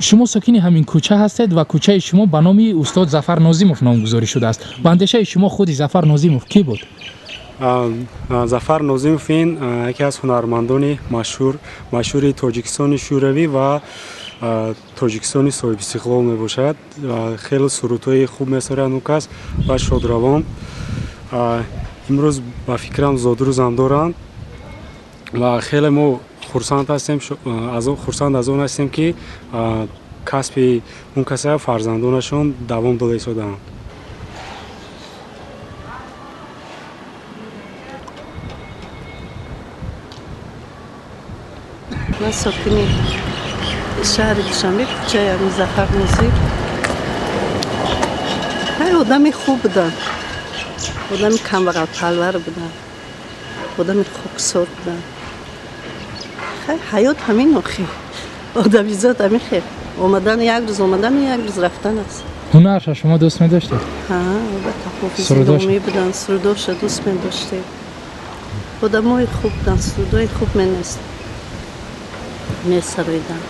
Шумо сокини ҳамин кӯча ҳастед ва кӯчаи шумо ба номи устод Зафар Нозимов номгузорӣ шудааст. Ба андешаи шумо худи Зафар Нозимов кӣ буд? Зафар Нозимов ин яке аз ҳунармандони машҳури Тоҷикистони Шӯравӣ ва Тоҷикистони соҳибистиқлол мебошад. Хеле сурудҳои хуб месарояд он кас ва шодравон. Имрӯз ба фикрам зодрӯзам доранд ва хеле мо хурсанд ҳастем, хурсанд аз он ҳастем, ки касби он каса фарзандонашон давом дода истодаанд. Ман сокини шаҳри Душанбе, кӯчаи ами Зафар Нозир. Ҳай, одами хуб буданд, одами камбағалпарвар буданд, одами хоксор буданд. Хай, ҳаёт ҳамин охи, одамизод ҳамин хел. Омадан як рӯз омадану як рӯз рафтан аст. Ҳунарша шумо дӯст медоштед? Ҳа, албатта, ҳофизи домӣ буданд, сурудоша дӯст медоштем. Одамои хуб буданд, сурудои хуб месароиданд.